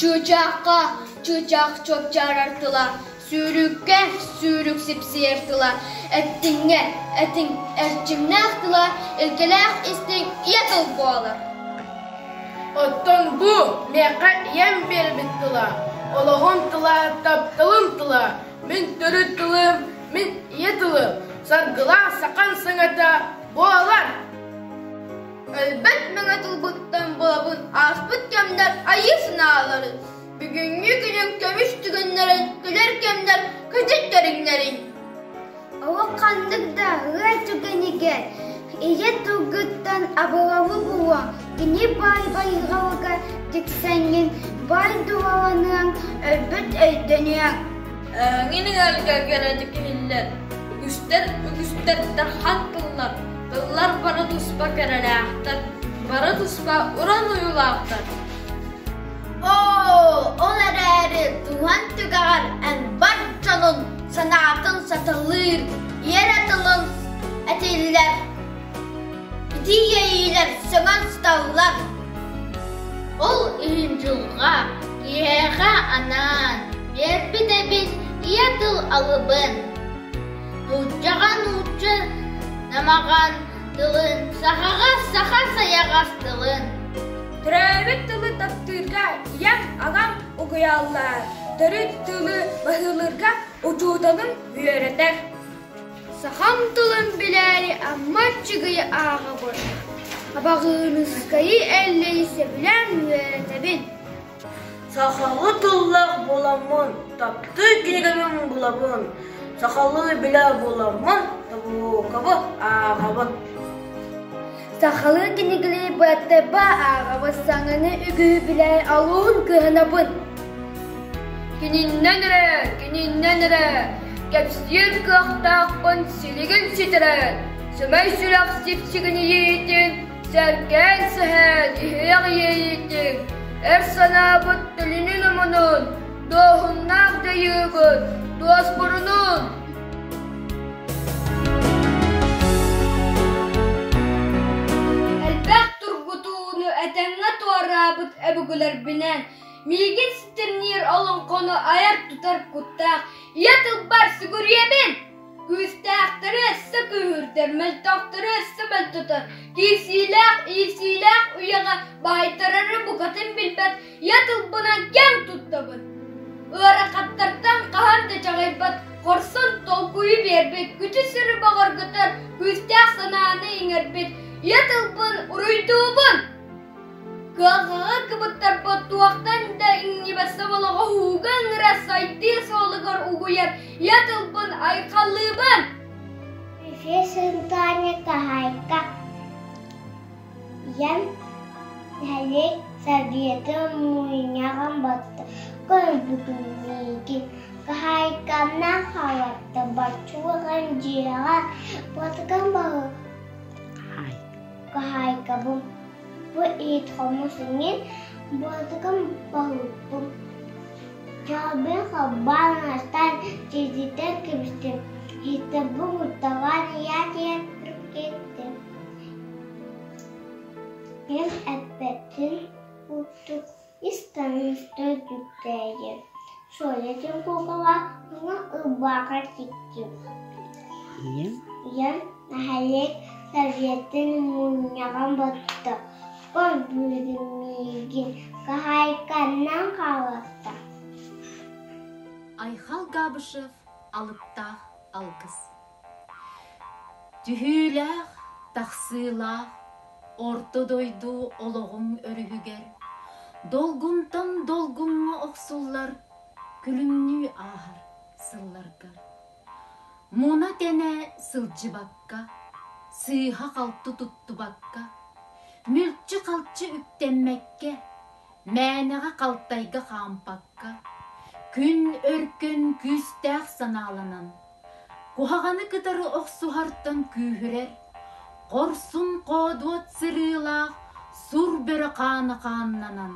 Чыычаахха чыычаах чуопчаарар тыла, сүүрүккэ сүүрүк сипсийэр тыла, эттиҥҥэ этиҥ эрчимнээх тыла, илгэлээх истиҥ ийэ тыл буолар. Оттон бу миэхэ ийэм биэрбит тыла, олоҕум тыла, тапталым тыла, мин төрүт тылым, мин ийэ тылым, саргылаах сахан саҥата буолар. Өлбөт мэҥэ тылбыттан булабын ааспыт кэмнэр айыы санааларын, бүгүҥҥү күнүм көмүс түгэннэрин, күлэр кэмнэр кыдьык кэриҥнэрин. Олох ханнык да ыар түгэнигэр ийэ тылгыттан абылалы булуоҥ, кини баай байҕалга тиксэҥҥин баай дууһаланыаҥ, өлбөт өйдөнүөҥ. Эҥин ыалга кэрэтик иһиллэр, үгүстэр үгүстэр дархан тыллар, тыллар бары туспа кэрэлээхтэр, бары туспа уран уйулаахтар. Оо, ол эрээри туһан түгэҕэр эн бар дьонун санаатын саталыыр, иэрэ тылын этиллэр, итии иэйиилэр сөҥөн сыталлар. Ол иһин дьылҕа киһиэхэ анаан биэрбит эбит ийэ тыл алыбын. Нууччаҕа нуучча намаҕан тылын, сахаҕа саха сайаҕас тылын. Төрөөбүт тылы таптыырга ийэм, аҕам угуйаллар, төрүт тылы баһылыырга учууталым үөрэтэр. Сахам тылын билээри Амма Аччыгыйы ааҕабын, Абаҕыыныскайы Эллэйи сөбүлээн үөрэтэбин. Сахалыы тыллаах буоламмын, таптыыр кинигэбин булабын, сахалыы билэр буоламмын, тобуукабы ааҕабын. Сахалыы кинигэлэри быаттарба ааҕабын, саҥаны үгүһү билэр алуһун кыһанабын. Кининнэн эрэ, кининнэн эрэ, кэпсиир кыахтаахпын силигин ситэрэн, сэмэй сүрэх сипсигинийиитин, сэргээн сэһэн иһиэх иэйиитин, эр санаабыт төлүнүн омунун, дуоһуннаах дьайыыгын, дуоспурунун Элбэх тургутууну этэҥҥэ туораабыт өбүгэлэрбинэн миигин ситимниир олоҥхону айар-тутар куттаах ийэ тылбар сүгүрүйэбин! Күүстээхтэри өссө күүһүрдэр, мөлтөхтөрү өссө мөлтөтөр, киирсиилээх, иирсиилээх үйэҕэ баайтарары букатын билбэт ийэ тылбынан киэҥ туттабын. Ыарахаттартан хаһан да чаҕыйбат, хорсун толкуйу биэрбит, күтү-сүрү бөҕөргөтөр, күүстээх санааны иҥэрбит ийэ тылбын уруйдуубун! Кыһалҕаҕа кыбыттарбыт туохтан да иҥнибэт соболоҕо ууга ыҥыра сайдыы суолугар угуйар ийэ тылбын айхаллыыбын! Профессор Таня Кахайка Ийэм нэһилиэк Советын мунньаҕын батта көрбүтүм миигин хаһаайканан хаалларда баччуган дьиэҕэ батыкан хаһаайкабын бу иһит хомус иҥин баатыкам баһыппын Дьаабын халбаан астаан дьиэтиттэн кэбистим иһиттэрбин кутталаан ийээ диэн кэттим Мин эппэтин курдук ис таҥастар бүттээйим Соня диэн куукула уҥа ырбаахы тиктим Ийэм нэһилиэк Советын мунньаҕын батта көрбүтүм миигин хаһаайканнан хаалларда Айхал Габышев алыптаах алгыс Түһүүлээх, тахсыылаах орто дойду олоҕуҥ өрүһүгэр долгунтан долгуҥҥа охсуллар күлүмнүү ааһар сылларгар Муна-тэнэ сылдьыбакка, сыыһа-халты туттубакка, мүлчү-халчы үктэммэккэ, мээнэҕэ халтайга хаампакка, күн өркөн күүстээх санааланан, куһаҕаны кытары охсуһартан күүһүрэр, хорсун-хоодуот сырыылаах сур бөрө хаана хааннанан,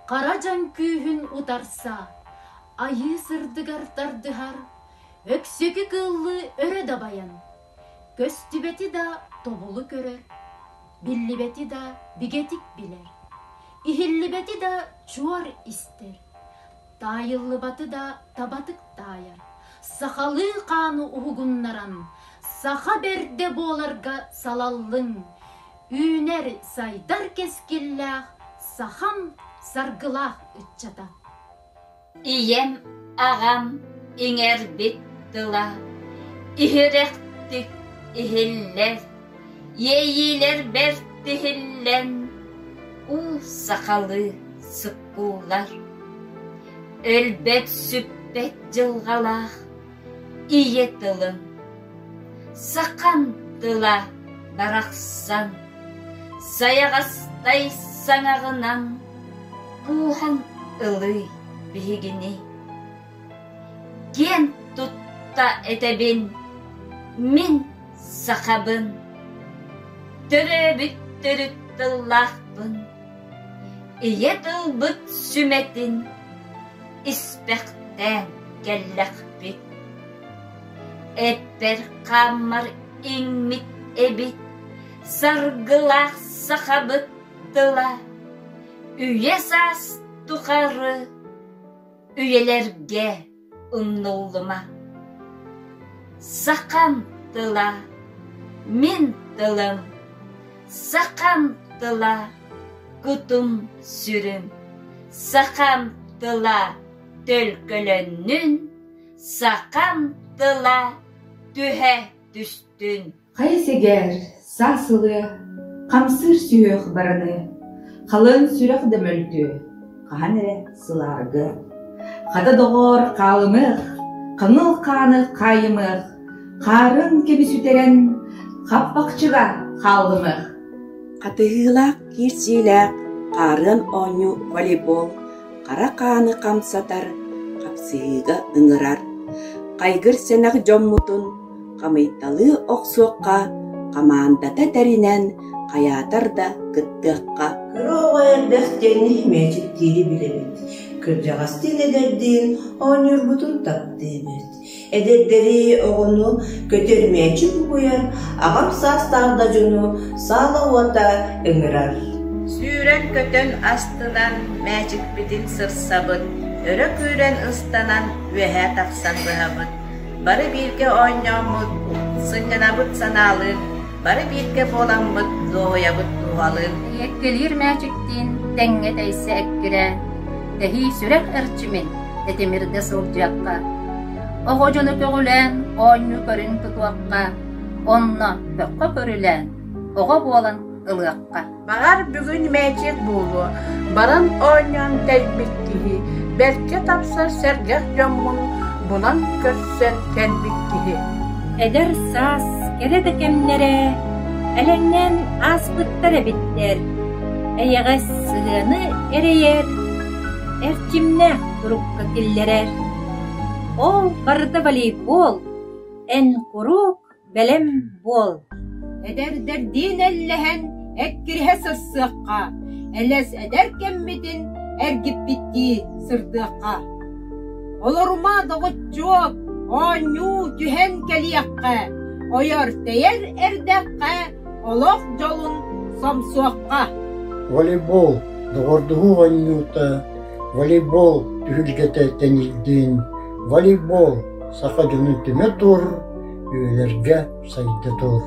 хара дьаҥ күүһүн утарса, айыы сырдыгар тардыһар, өксөкү кыыллыы өрө дабайан, көстүбэти да тобулу көрөр, биллибэти да бигэтик билэр. Иһиллибэти да чуор истэр, таайыллыбаты да табатык таайар, сахалыы хааны уһугуннаран, саха бэрдэ буоларга салаллыҥ, үүнэр сайдар кэскиллээх сахам саргылаах ыччата. Ийэм, аҕам иҥэрбит тыла иһирэхтик иһиллэр, иэйиилэр бэрт иһиллэн, уу сахалыы суккуллар. Өлбөт-сүппэт дьылҕалаах ийэ тылым, сахам тыла барахсан, сайаҕастай саҥаҕынан кууһан ылый биһигини. Киэн тутта этэбин, мин сахабын, төрөөбүт төрүт тыллаахпын, ийэ тылбыт сүмэтин испэхтээн кэллэхпит. Эппэр хааммар иҥмит эбит саргылаах сахабыт тыла үйэ саас тухары үйэлэргэ умнуллума. Сахам тыла, мин тылым, сахам тыла, кутум-сүрүм, сахам тыла төлкөлөннүн, сахам тыла түһэ түстүн. Хайа сэгээр, саас ылыа, хамсыыр сүһүөх бараныа, халыҥ сүрэх да мөлтүө, хаһан эрэ сылааргыа. Хата доҕоор хаалымыах, хаҥыл хааны хаайымыах, хаарын кэби сүтэрэн, хаппахчыга хааллымыах. Хатыһыылаах киирсиилээх хаарыан оонньуу волейбол хара хааны хамсатар, хапсыһыыга ыҥырар. Хайгыр сэнэх дьоммутун хамыйталыы охсуохха, хамаандата тэринэн хайаатар да кыттыахха. Кыра оҕо элбэх диэни мээчиктиири билэбит, кырдьаҕастыын эдэрдиин оонньуурбутун таптыыбыт. Эдэрдэри оҕону көтөр мээчик угуйар, аҕам саастаах да дьону саала уота ыҥырар. Сүүрэн-көтөн астынан мээчикпитин сырсабыт, өрө күүрэн ыстанан үөһэ тахсан быһабыт. Бары бииргэ оонньооммут, сынньанабыт санаалыын, бары бииргэ буоламмыт дуоһуйабыт дууһалыын. Эккэлиир мээчиктиин тэҥҥэ тэйсэ эккирээн, тэһии сүрэх эрчимин тэтимирдэ сылдьыахха. Оҕо дьону көҕүлээн оонньуу көрүн тутуохха, онно бөххө көрүлээн оҕо буолан ылыахха. Баҕар бүгүн мээчик буолуо, баран оонньоон кэлбит киһи, бэркэ тапсар сэргэх дьоммун булан көрсөн кэлбит киһи. Эдэр саас кэрэ да кэмнэрэ элэҥнээн ааспыттар эбиттэр, эйэҕэс сыһыаны эрэйэр, эрчимнээх турукка киллэрэр. Ол барыта волейбол, эн куруук бэлэм буол. Эдэрдэрдиин эллэһэн эккириһэ сырсыахха, элэс эдэр кэммитин эргиппиттии сырдыахха. Олорума доҕоччуок, оонньуу түһэн кэлиэххэ, ойор-тэйэр эрдэххэ олох дьолун сомсуохха. Волейбол доҕордоһуу оонньуута, волейбол түһүлгэтэ тэнийдин, волейбол саха дьонун түмэ тур, үйэлэргэ сайда тур.